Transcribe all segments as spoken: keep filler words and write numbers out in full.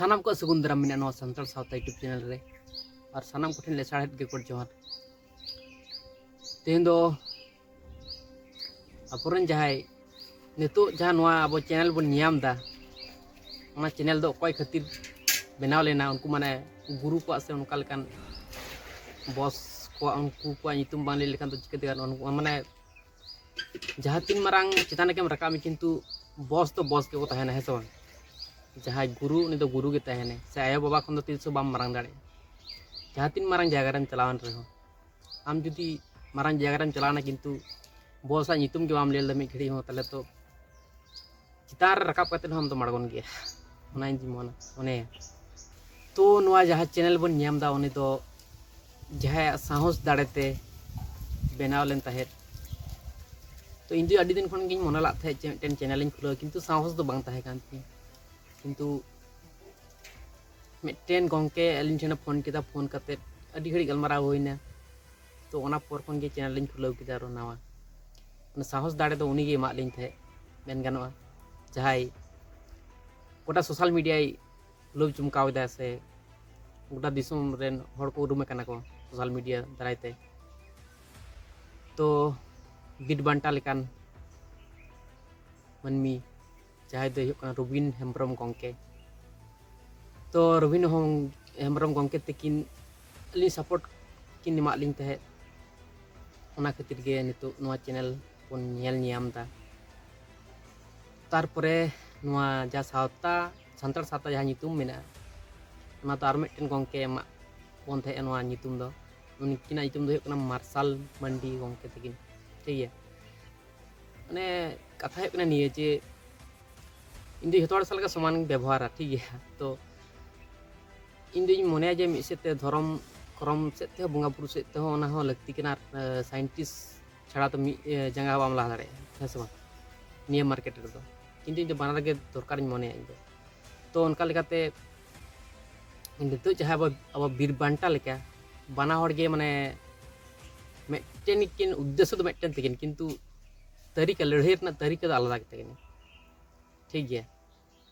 ᱥᱟᱱᱟᱢ ᱠᱚᱣᱟᱜ ᱥᱟᱹᱜᱩᱱ ᱫᱟᱨᱟᱢ ᱢᱮᱱᱟᱜᱼᱟ ᱱᱚᱣᱟ ᱥᱟᱱᱛᱟᱲ ᱥᱟᱶᱛᱟ YouTube ᱪᱮᱱᱮᱞ ᱨᱮ, ᱟᱨ ᱥᱟᱱᱟᱢ ᱠᱚᱴᱷᱮᱱ ᱞᱮᱥᱟᱲᱦᱮᱫ ᱜᱮ ᱜᱚᱰ ᱡᱚᱦᱟᱨ᱾ ᱛᱮᱦᱮᱧ ᱫᱚ ᱟᱵᱚᱨᱮᱱ ᱡᱟᱦᱟᱸᱭ ᱱᱤᱛᱚᱜ ᱡᱟᱦᱟᱸ ᱱᱚᱣᱟ ᱟᱵᱚ ᱪᱮᱱᱮᱞ ᱵᱚᱱ ᱧᱟᱢ ᱮᱫᱟ, ᱚᱱᱟ ᱪᱮᱱᱮᱞ ᱫᱚ ᱚᱠᱚᱭ ᱠᱷᱟᱹᱛᱤᱨ ᱵᱮᱱᱟᱣ ᱞᱮᱱᱟ? ᱩᱱᱠᱩ ᱢᱟᱱᱮ ᱜᱩᱨᱩ ᱠᱚᱣᱟᱜ ᱥᱮ ᱚᱱᱠᱟ ᱞᱮᱠᱟᱱ ᱵᱚᱥ ᱠᱚᱣᱟᱜ, ᱩᱱᱠᱩ ᱠᱚᱣᱟᱜ ᱧᱩᱛᱩᱢ ᱵᱟᱝ ᱞᱟᱹᱭ ᱞᱮᱠᱷᱟᱱ ᱫᱚ ᱪᱤᱠᱟᱹᱛᱮ ᱜᱟᱱᱚᱜᱼᱟ? ᱩᱱᱠᱩ ᱢᱟᱱᱮ ᱡᱟᱦᱟᱸ ᱛᱤᱱ ᱢᱟᱨᱟᱝ ᱪᱮᱛᱟᱱ ᱨᱮᱜᱮᱢ ᱨᱟᱠᱟᱵ ᱢᱮ, ᱠᱤᱱᱛᱩ ᱵᱚᱥ ᱫᱚ ᱵᱚᱥ ᱜᱮᱠᱚ ᱛᱟᱦᱮᱱᱟ, ᱦᱮᱸ ᱥᱮ ᱵᱟᱝ? ᱡᱟᱦᱟᱸᱭ ᱜᱩᱨᱩ, ᱩᱱᱤ ᱫᱚ ᱜᱩᱨᱩ ᱜᱮ ᱛᱟᱦᱮᱱᱟᱭ, ᱥᱮ ᱟᱭᱳᱼᱵᱟᱵᱟ ᱠᱷᱚᱱ ᱫᱚ ᱛᱤᱥ ᱦᱚᱸ ᱵᱟᱢ ᱢᱟᱨᱟᱝ ᱫᱟᱲᱮᱭᱟᱜᱼᱟ᱾ ᱡᱟᱦᱟᱸ ᱛᱤᱱ ᱢᱟᱨᱟᱝ ᱡᱟᱭᱜᱟ ᱨᱮᱢ ᱪᱟᱞᱟᱣᱮᱱ ᱨᱮᱦᱚᱸ, ᱟᱢ ᱡᱩᱫᱤ ᱢᱟᱨᱟᱝ ᱡᱟᱭᱜᱟ ᱨᱮᱢ ᱪᱟᱞᱟᱣᱱᱟ, ᱠᱤᱱᱛᱩ ᱵᱚᱥᱟᱜ ᱧᱩᱛᱩᱢ ᱜᱮ ᱵᱟᱢ ᱞᱟᱹᱭ ᱞᱮᱫᱟ ᱢᱤᱫ ᱜᱷᱟᱹᱲᱤᱡ ᱦᱚᱸ, ᱛᱟᱦᱚᱞᱮ ᱛᱚ ᱪᱮᱛᱟᱱ ᱨᱮ ᱨᱟᱠᱟᱵ ᱠᱟᱛᱮ ᱦᱚᱸ ᱟᱢ ᱫᱚᱢ ᱟᱬᱜᱚᱱ ᱜᱮᱭᱟ᱾ ᱚᱱᱟ ᱤᱧ ᱢᱚᱱᱮ, ᱢᱚᱱᱮᱭᱟ᱾ ᱛᱚ ᱱᱚᱣᱟ ᱡᱟᱦᱟᱸ ᱪᱮᱱᱮᱞ ᱵᱚᱱ ᱧᱟᱢ ᱮᱫᱟ, ᱩᱱᱤ ᱫᱚ ᱡᱟᱦᱟᱸᱭᱟᱜ ᱥᱟᱦᱚᱥ ᱫᱟᱲᱮᱛᱮ ᱵᱮᱱᱟᱣ ᱞᱮᱱ ᱛᱟᱦᱮᱸᱫ᱾ ᱛᱚ ᱤᱧ ᱫᱚ ᱟᱹᱰᱤ ᱫᱤᱱ ᱠᱷᱚᱱ ᱜᱤᱧ ᱢᱚᱱᱮ ᱞᱟᱜ ᱛᱟᱦᱮᱸᱫ ᱡᱮ ᱢᱤᱫᱴᱮᱱ ᱪᱮᱱᱮᱞ ᱤᱧ ᱠᱷᱩᱞᱟᱹᱣᱟ, ᱠᱤᱱᱛᱩ ᱥᱟᱦᱚᱥ ᱫᱚ ᱵᱟᱝ ᱛᱟᱦᱮᱸ ᱠᱟᱱ ᱛᱤᱧᱟᱹ᱾ ᱠᱤᱱᱛᱩ ᱢᱤᱫᱴᱮᱱ ᱜᱚᱢᱠᱮ ᱟᱹᱞᱤᱧ ᱴᱷᱮᱱᱮ ᱯᱷᱳᱱ ᱠᱮᱫᱟ, ᱯᱷᱳᱱ ᱠᱟᱛᱮᱫ ᱟᱹᱰᱤ ᱜᱷᱟᱹᱲᱤᱡ ᱜᱟᱞᱢᱟᱨᱟᱣ ᱦᱩᱭᱱᱟ᱾ ᱛᱚ ᱚᱱᱟ ᱯᱚᱨ ᱠᱷᱚᱱ ᱜᱮ ᱪᱮᱱᱮᱞ ᱞᱤᱧ ᱠᱷᱩᱞᱟᱹᱣ ᱠᱮᱫᱟ ᱟᱨᱚ ᱱᱟᱣᱟ᱾ ᱚᱱᱟ ᱥᱟᱦᱚᱥ ᱫᱟᱲᱮ ᱫᱚ ᱩᱱᱤ ᱜᱮ ᱮᱢᱟᱜ ᱞᱤᱧ ᱛᱟᱦᱮᱸᱫ, ᱢᱮᱱ ᱜᱟᱱᱚᱜᱼᱟ, ᱡᱟᱦᱟᱸᱭ ᱜᱚᱴᱟ ᱥᱳᱥᱟᱞ ᱢᱤᱰᱤᱭᱟᱭ ᱞᱩᱵ ᱪᱩᱢᱠᱟᱣ ᱮᱫᱟ, ᱥᱮ ᱜᱚᱴᱟ ᱫᱤᱥᱚᱢ ᱨᱮᱱ ᱦᱚᱲ ᱠᱚ ᱩᱨᱩᱢᱮ ᱠᱟᱱᱟ ᱠᱚ ᱥᱳᱥᱟᱞ ᱢᱤᱰᱤᱭᱟ ᱫᱟᱨᱟᱭ ᱛᱮ᱾ ᱛᱚ ᱵᱤᱨ ᱵᱟᱱᱴᱟ ᱞᱮᱠᱟᱱ ᱢᱟᱹᱱᱢᱤ, ᱡᱟᱦᱟᱸᱭ ᱫᱚᱭ ᱦᱩᱭᱩᱜ ᱠᱟᱱᱟ ᱨᱚᱵᱤᱱ ᱦᱮᱢᱵᱨᱚᱢ ᱜᱚᱢᱠᱮ᱾ ᱛᱚ ᱨᱚᱵᱤᱱ ᱦᱚᱸ, ᱦᱮᱢᱵᱨᱚᱢ ᱜᱚᱢᱠᱮ ᱛᱟᱹᱠᱤᱱ ᱟᱹᱞᱤᱧ ᱥᱟᱯᱳᱨᱴ ᱠᱤᱱ ᱮᱢᱟᱜ ᱞᱤᱧ ᱛᱟᱦᱮᱸᱫ, ᱚᱱᱟ ᱠᱷᱟᱹᱛᱤᱨ ᱜᱮ ᱱᱤᱛᱚᱜ ᱱᱚᱣᱟ ᱪᱮᱱᱮᱞ ᱵᱚᱱ ᱧᱮᱞ ᱧᱟᱢ ᱮᱫᱟ᱾ ᱛᱟᱨᱯᱚᱨᱮ ᱱᱚᱣᱟ ᱡᱟ ᱥᱟᱶᱛᱟ, ᱥᱟᱱᱛᱟᱲ ᱥᱟᱶᱛᱟ ᱡᱟᱦᱟᱸ ᱧᱩᱛᱩᱢ ᱢᱮᱱᱟᱜᱼᱟ, ᱚᱱᱟ ᱫᱚ ᱟᱨ ᱢᱤᱫᱴᱮᱱ ᱜᱚᱢᱠᱮ ᱮᱢᱟᱜ ᱵᱚᱱ ᱛᱟᱦᱮᱸᱫ ᱱᱚᱣᱟ ᱧᱩᱛᱩᱢ ᱫᱚ᱾ ᱩᱱᱠᱤᱱᱟᱜ ᱧᱩᱛᱩᱢ ᱫᱚ ᱦᱩᱭᱩᱜ ᱠᱟᱱᱟ ᱢᱟᱨᱥᱟᱞ ᱢᱟᱱᱰᱤ ᱜᱚᱢᱠᱮ ᱛᱟᱹᱠᱤᱱ, ᱴᱷᱤᱠ ᱜᱮᱭᱟ᱾ ᱢᱟᱱᱮ ᱠᱟᱛᱷᱟ ᱦᱩᱭᱩᱜ ᱠᱟᱱᱟ ᱱᱤᱭᱟᱹ ᱡᱮ ᱤᱧ ᱫᱚ ᱡᱷᱚᱛᱚ ᱦᱚᱲ ᱥᱟᱞᱟᱜ ᱜᱮ ᱥᱚᱢᱟᱱ ᱤᱧ ᱵᱮᱵᱚᱦᱟᱨᱟ, ᱴᱷᱤᱠ ᱜᱮᱭᱟ᱾ ᱛᱚ ᱤᱧ ᱫᱚᱧ ᱢᱚᱱᱮᱭᱟ ᱡᱮ ᱢᱤᱫ ᱥᱮᱫ ᱛᱮ ᱫᱷᱚᱨᱚᱢ ᱠᱚᱨᱚᱢ ᱥᱮᱫ ᱛᱮᱦᱚᱸ, ᱵᱚᱸᱜᱟ ᱵᱩᱨᱩ ᱥᱮᱫ ᱛᱮᱦᱚᱸ ᱚᱱᱟ ᱦᱚᱸ ᱞᱟᱹᱠᱛᱤ ᱠᱟᱱᱟ, ᱟᱨ ᱥᱟᱭᱮᱱᱴᱤᱥᱴ ᱪᱷᱟᱲᱟ ᱛᱚ ᱢᱤᱫ ᱮ, ᱡᱟᱸᱜᱟ ᱦᱚᱸ ᱵᱟᱢ ᱞᱟᱦᱟ ᱫᱟᱲᱮᱭᱟᱜᱼᱟ, ᱦᱮᱸ ᱥᱮ ᱵᱟᱝ? ᱱᱤᱭᱟᱹ ᱢᱟᱨᱠᱮᱴ ᱨᱮᱫᱚ᱾ ᱠᱤᱱᱛᱩ ᱤᱧ ᱫᱚ ᱵᱟᱱᱟᱨ ᱜᱮ ᱫᱚᱨᱠᱟᱨᱤᱧ ᱢᱚᱱᱮᱭᱟ ᱤᱧ ᱫᱚ᱾ ᱛᱚ ᱚᱱᱠᱟ ᱞᱮᱠᱟᱛᱮ ᱱᱤᱛᱚᱜ ᱡᱟᱦᱟᱸ ᱟᱵᱚ, ᱟᱵᱚ ᱵᱤᱨ ᱵᱟᱱᱴᱟ ᱞᱮᱠᱟ ᱵᱟᱱᱟ ᱦᱚᱲ ᱜᱮ ᱢᱟᱱᱮ ᱢᱤᱫᱴᱮᱱ ᱠᱤᱱ ᱩᱫᱽᱫᱮᱥᱥᱚ ᱫᱚ ᱢᱤᱫᱴᱮᱱ ᱛᱟᱹᱠᱤᱱ, ᱠᱤᱱᱛᱩ ᱛᱟᱹᱨᱤᱠᱟ, ᱞᱟᱹᱲᱦᱟᱹᱭ ᱨᱮᱱᱟᱜ ᱛᱟᱹᱨᱤᱠᱟ ᱫᱚ ᱟᱞᱟᱫᱟ ᱜᱮᱛᱟ ᱠᱤᱱᱟ, ᱴᱷᱤᱠ ᱜᱮᱭᱟ᱾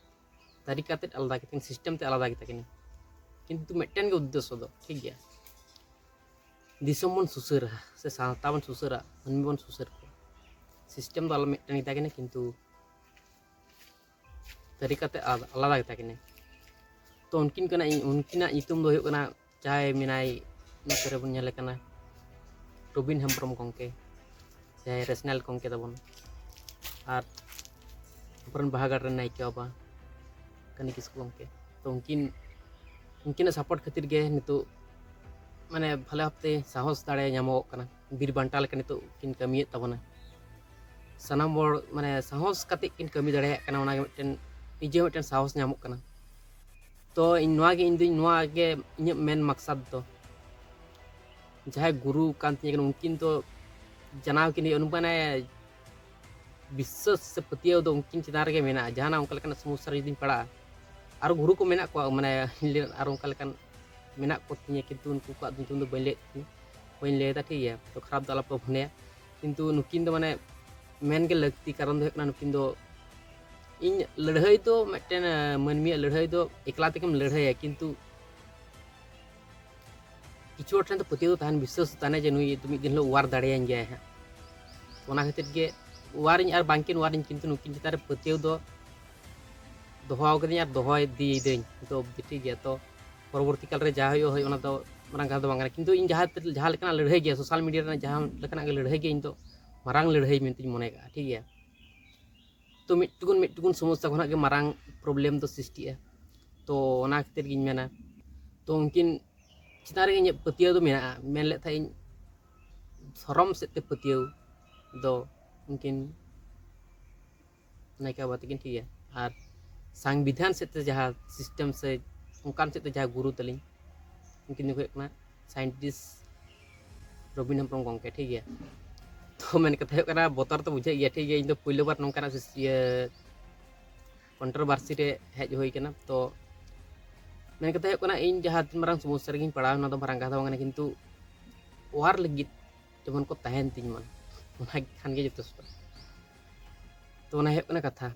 ᱛᱟᱹᱨᱤᱠᱟ ᱛᱮᱫ ᱟᱞᱟᱫᱟ ᱜᱮᱛᱟ ᱠᱤᱱᱟ, ᱥᱤᱥᱴᱮᱢ ᱛᱮᱫ ᱟᱞᱟᱫᱟ ᱜᱮᱛᱟ ᱠᱤᱱᱟ, ᱠᱤᱱᱛᱩ ᱢᱤᱫᱴᱮᱱ ᱜᱮ ᱩᱫᱽᱫᱮᱥᱥᱚ ᱫᱚ, ᱴᱷᱤᱠ ᱜᱮᱭᱟ, ᱫᱤᱥᱚᱢ ᱵᱚᱱ ᱥᱩᱥᱟᱹᱨᱟ ᱥᱮ ᱥᱟᱶᱛᱟ ᱵᱚᱱ ᱥᱩᱥᱟᱹᱨᱟ, ᱢᱟᱹᱱᱢᱤ ᱵᱚᱱ ᱥᱩᱥᱟᱹᱨ ᱠᱚᱣᱟ᱾ ᱥᱤᱥᱴᱮᱢ ᱫᱚ ᱟᱞᱚ ᱢᱤᱫᱴᱮᱱ ᱜᱮᱛᱟ ᱠᱤᱱᱟ, ᱠᱤᱱᱛᱩ ᱛᱟᱹᱨᱤᱠᱟ ᱛᱮᱫ ᱟᱞᱟᱫᱟ, ᱟᱞᱟᱫᱟ ᱜᱮᱛᱟ ᱠᱤᱱᱟ᱾ ᱛᱚ ᱩᱱᱠᱤᱱ ᱠᱟᱱᱟ, ᱩᱱᱠᱤᱱᱟᱜ ᱧᱩᱛᱩᱢ ᱫᱚ ᱦᱩᱭᱩᱜ ᱠᱟᱱᱟ, ᱡᱟᱦᱟᱸᱭ ᱢᱮᱱᱟᱭ ᱱᱚᱛᱮ ᱨᱮᱵᱚᱱ ᱧᱮᱞᱮ ᱠᱟᱱᱟ ᱨᱚᱵᱤᱱ ᱦᱮᱢᱵᱨᱚᱢ ᱜᱚᱢᱠᱮ, ᱡᱟᱦᱟᱸᱭ ᱨᱮᱥᱱᱟᱞ ᱜᱚᱢᱠᱮ ᱛᱟᱵᱚᱱ, ᱟᱨ ᱟᱵᱚᱨᱮᱱ ᱵᱟᱦᱟᱜᱟᱲ ᱨᱮᱱ ᱱᱟᱭᱠᱮ ᱵᱟᱵᱟ ᱠᱟᱹᱱᱤ ᱠᱤᱥᱠᱩ ᱜᱚᱢᱠᱮ᱾ ᱛᱚ ᱩᱱᱠᱤᱱ, ᱩᱱᱠᱤᱱᱟᱜ ᱥᱟᱯᱳᱨᱴ ᱠᱷᱟᱹᱛᱤᱨ ᱜᱮ ᱱᱤᱛᱚᱜ ᱢᱟᱱᱮ ᱵᱷᱟᱞᱮ ᱵᱷᱟᱵᱛᱮ ᱥᱟᱦᱚᱥ ᱫᱟᱲᱮ ᱧᱟᱢᱚᱜᱚᱜ ᱠᱟᱱᱟ᱾ ᱵᱤᱨ ᱵᱟᱱᱴᱟ ᱞᱮᱠᱟ ᱱᱤᱛᱚᱜ ᱠᱤᱱ ᱠᱟᱹᱢᱤᱭᱮᱫ ᱛᱟᱵᱚᱱᱟ᱾ ᱥᱟᱱᱟᱢ ᱦᱚᱲ ᱢᱟᱱᱮ ᱥᱟᱦᱚᱥ ᱠᱟᱛᱮ ᱠᱤᱱ ᱠᱟᱹᱢᱤ ᱫᱟᱲᱮᱭᱟᱜ ᱠᱟᱱᱟ, ᱚᱱᱟᱜᱮ ᱢᱤᱫᱴᱮᱱ ᱱᱤᱡᱮ ᱦᱚᱸ ᱢᱤᱫᱴᱮᱱ ᱥᱟᱦᱚᱥ ᱧᱟᱢᱚᱜ ᱠᱟᱱᱟ᱾ ᱛᱚ ᱤᱧ ᱱᱚᱣᱟ ᱜᱮ, ᱤᱧ ᱫᱚᱧ, ᱱᱚᱣᱟ ᱜᱮ ᱤᱧᱟᱹᱜ ᱢᱮᱱ ᱢᱟᱠᱥᱟᱫ ᱫᱚ, ᱡᱟᱦᱟᱸᱭ ᱜᱩᱨᱩ ᱠᱟᱱ ᱛᱤᱧᱟᱹ ᱠᱟᱱᱟ, ᱩᱱᱠᱤᱱ ᱫᱚ ᱡᱟᱱᱟᱣ ᱠᱤᱱ ᱦᱩᱭᱩᱜᱼᱟ, ᱩᱱᱠᱩ ᱢᱟᱱᱮ ᱵᱤᱥᱥᱟᱹᱥ ᱥᱮ ᱯᱟᱹᱛᱭᱟᱹᱣ ᱫᱚ ᱩᱱᱠᱤᱱ ᱪᱮᱛᱟᱱ ᱨᱮᱜᱮ ᱢᱮᱱᱟᱜᱼᱟ᱾ ᱡᱟᱦᱟᱱᱟᱜ ᱚᱱᱠᱟ ᱞᱮᱠᱟᱱᱟᱜ ᱥᱚᱢᱚᱥᱥᱟ ᱨᱮ ᱡᱩᱫᱤᱧ ᱯᱟᱲᱟᱜᱼᱟ, ᱟᱨᱚ ᱜᱩᱨᱩ ᱠᱚ ᱢᱮᱱᱟᱜ ᱠᱚᱣᱟ, ᱢᱟᱱᱮ ᱟᱨᱚ ᱚᱱᱠᱟ ᱞᱮᱠᱟᱱ ᱢᱮᱱᱟᱜ ᱠᱚ ᱛᱤᱧᱟᱹ, ᱠᱤᱱᱛᱩ ᱩᱱᱠᱩ ᱠᱚᱣᱟᱜ ᱧᱩᱛᱩᱢ ᱫᱚ ᱵᱟᱹᱧ ᱞᱟᱹᱭᱮᱫ ᱛᱤᱧᱟᱹ, ᱵᱟᱹᱧ ᱞᱟᱹᱭᱮᱫᱟ, ᱴᱷᱤᱠ ᱜᱮᱭᱟ, ᱛᱚ ᱠᱷᱟᱨᱟᱯ ᱫᱚ ᱟᱞᱚᱯᱮ ᱢᱚᱱᱮᱭᱟ᱾ ᱠᱤᱱᱛᱩ ᱱᱩᱠᱤᱱ ᱫᱚ ᱢᱟᱱᱮ ᱢᱮᱱ ᱜᱮ ᱞᱟᱹᱠᱛᱤ, ᱠᱟᱨᱚᱱ ᱫᱚ ᱦᱩᱭᱩᱜ ᱠᱟᱱᱟ ᱱᱩᱠᱤᱱ ᱫᱚ ᱤᱧ ᱞᱟᱹᱲᱦᱟᱹᱭ ᱫᱚ ᱢᱤᱫᱴᱮᱱ, ᱟᱸ, ᱢᱟᱹᱱᱢᱤᱭᱟᱜ ᱞᱟᱹᱲᱦᱟᱹᱭ ᱫᱚ ᱮᱠᱞᱟ ᱛᱮᱜᱮᱢ ᱞᱟᱹᱲᱦᱟᱹᱭᱟ, ᱠᱤᱱᱛᱩ ᱠᱤᱪᱷᱩ ᱦᱚᱲ ᱴᱷᱮᱱ ᱫᱚ ᱯᱟᱹᱛᱭᱟᱹᱣ ᱫᱚ ᱛᱟᱦᱮᱱ, ᱵᱤᱥᱥᱟᱹᱥ ᱫᱚ ᱛᱟᱦᱮᱱᱟ ᱡᱮ ᱱᱩᱭ ᱫᱚ ᱢᱤᱫ ᱫᱤᱱ ᱦᱤᱞᱳᱜ ᱚᱣᱟᱨ ᱫᱟᱲᱮᱭᱟᱹᱧ ᱜᱮᱭᱟᱭ ᱦᱟᱸᱜ᱾ ᱚᱱᱟ ᱠᱷᱟᱹᱛᱤᱨ ᱜᱮ ᱚᱣᱟᱨᱤᱧ ᱟᱨ ᱵᱟᱝᱠᱤᱱ ᱚᱣᱟᱨᱤᱧ, ᱠᱤᱱᱛᱩ ᱱᱩᱠᱤᱱ ᱪᱮᱛᱟᱱ ᱨᱮ ᱯᱟᱹᱛᱭᱟᱹᱣ ᱫᱚ ᱫᱚᱦᱚ ᱠᱟᱹᱫᱟᱹᱧ ᱟᱨ ᱫᱚᱦᱚᱭ ᱤᱫᱤᱭᱮᱫᱟᱹᱧ ᱱᱤᱛᱚᱜ ᱚᱵᱫᱤ, ᱴᱷᱤᱠ ᱜᱮᱭᱟ᱾ ᱛᱚ ᱯᱚᱨᱚᱵᱚᱨᱛᱤ ᱠᱟᱞ ᱨᱮ ᱡᱟ ᱦᱩᱭᱩᱜᱼᱟ, ᱦᱳᱭ, ᱚᱱᱟ ᱫᱚ ᱢᱟᱨᱟᱝ ᱠᱟᱛᱷᱟ ᱫᱚ ᱵᱟᱝ ᱠᱟᱱᱟ, ᱠᱤᱱᱛᱩ ᱤᱧ ᱡᱟᱦᱟᱸ, ᱡᱟᱦᱟᱸ ᱞᱮᱠᱟᱱᱟᱜ ᱞᱟᱹᱲᱦᱟᱹᱭ ᱜᱮᱭᱟ, ᱥᱳᱥᱟᱞ ᱢᱤᱰᱤᱭᱟ ᱨᱮᱱᱟᱜ ᱡᱟᱦᱟᱸ ᱞᱮᱠᱟᱱᱟᱜ ᱜᱮ ᱞᱟᱹᱲᱦᱟᱹᱭ ᱜᱮᱭᱟ, ᱤᱧ ᱫᱚ ᱢᱟᱨᱟᱝ ᱞᱟᱹᱲᱦᱟᱹᱭ ᱢᱮᱱᱛᱮᱧ ᱢᱚᱱᱮ ᱠᱟᱜᱼᱟ, ᱴᱷᱤᱠ ᱜᱮᱭᱟ᱾ ᱛᱚ ᱢᱤᱫ ᱴᱩᱠᱩᱱ, ᱢᱤᱫ ᱴᱩᱠᱩᱱ ᱥᱚᱢᱚᱥᱥᱟ ᱠᱷᱚᱱᱟᱜ ᱜᱮ ᱢᱟᱨᱟᱝ ᱯᱨᱚᱵᱞᱮᱢ ᱫᱚ ᱥᱨᱤᱥᱴᱤᱜᱼᱟ᱾ ᱛᱚ ᱚᱱᱟ ᱠᱷᱟᱹᱛᱤᱨ ᱜᱤᱧ ᱢᱮᱱᱟ, ᱛᱚ ᱩᱱᱠᱤᱱ ᱪᱮᱛᱟᱱ ᱨᱮᱜᱮ ᱤᱧᱟᱹᱜ ᱯᱟᱹᱛᱭᱟᱹᱣ ᱫᱚ ᱢᱮᱱᱟᱜᱼᱟ᱾ ᱢᱮᱱ ᱞᱮᱫ ᱛᱟᱦᱮᱸᱫ ᱤᱧ ᱫᱷᱚᱨᱚᱢ ᱥᱮᱫ ᱛᱮ ᱯᱟᱹᱛᱭᱟᱹᱣ ᱫᱚ ᱩᱱᱠᱤᱱ ᱱᱟᱭᱠᱮ ᱵᱟᱵᱟ ᱛᱟᱹᱠᱤᱱ, ᱴᱷᱤᱠ ᱜᱮᱭᱟ, ᱟᱨ ᱥᱟᱝᱵᱤᱫᱷᱟᱱ ᱥᱮᱫ ᱛᱮ ᱡᱟᱦᱟᱸ ᱥᱤᱥᱴᱮᱢ ᱥᱮ ᱚᱱᱠᱟᱱ ᱥᱮᱫ ᱛᱮ ᱡᱟᱦᱟᱸ ᱜᱩᱨᱩ ᱛᱟᱹᱞᱤᱧ, ᱩᱱᱠᱤᱱ ᱫᱚᱠᱚ ᱦᱩᱭᱩᱜ ᱠᱟᱱᱟ ᱥᱟᱭᱮᱱᱴᱤᱥᱴ ᱨᱚᱵᱤᱱ ᱦᱮᱢᱵᱨᱚᱢ ᱜᱚᱢᱠᱮ, ᱴᱷᱤᱠ ᱜᱮᱭᱟ᱾ ᱛᱚ ᱢᱮᱱ ᱠᱟᱛᱷᱟ ᱦᱩᱭᱩᱜ ᱠᱟᱱᱟ, ᱵᱚᱛᱚᱨ ᱛᱚ ᱵᱩᱡᱷᱟᱹᱜ ᱜᱮᱭᱟ, ᱴᱷᱤᱠ ᱜᱮᱭᱟ᱾ ᱤᱧ ᱫᱚ ᱯᱳᱭᱞᱳ ᱵᱟᱨ ᱱᱚᱝᱠᱟᱱᱟᱜ ᱥᱤᱥ-, ᱤᱭᱟᱹ ᱠᱚᱱᱴᱨᱳᱵᱷᱟᱨᱥᱤ ᱨᱮ ᱦᱮᱡ ᱦᱩᱭ ᱠᱟᱱᱟ᱾ ᱛᱚ ᱢᱮᱱ ᱠᱟᱛᱷᱟ ᱦᱩᱭᱩᱜ ᱠᱟᱱᱟ, ᱤᱧ ᱡᱟᱦᱟᱸ ᱛᱤᱱ ᱢᱟᱨᱟᱝ ᱥᱚᱢᱚᱥᱥᱟ ᱨᱮᱜᱤᱧ ᱯᱟᱲᱟᱣ, ᱚᱱᱟ ᱫᱚ ᱢᱟᱨᱟᱝ ᱠᱟᱛᱷᱟ ᱵᱟᱝ ᱠᱟᱱᱟ, ᱠᱤᱱᱛᱩ ᱚᱣᱟᱨ ᱞᱟᱹᱜᱤᱫ ᱡᱮᱢᱚᱱ ᱠᱚ ᱛᱟᱦᱮᱱ ᱛᱤᱧ ᱢᱟ, ᱚᱱᱟ ᱠᱷᱟᱱ ᱜᱮ ᱡᱚᱛᱷᱮᱥᱴᱚ᱾ ᱛᱚ ᱚᱱᱟ ᱦᱩᱭᱩᱜ ᱠᱟᱱᱟ ᱠᱟᱛᱷᱟ᱾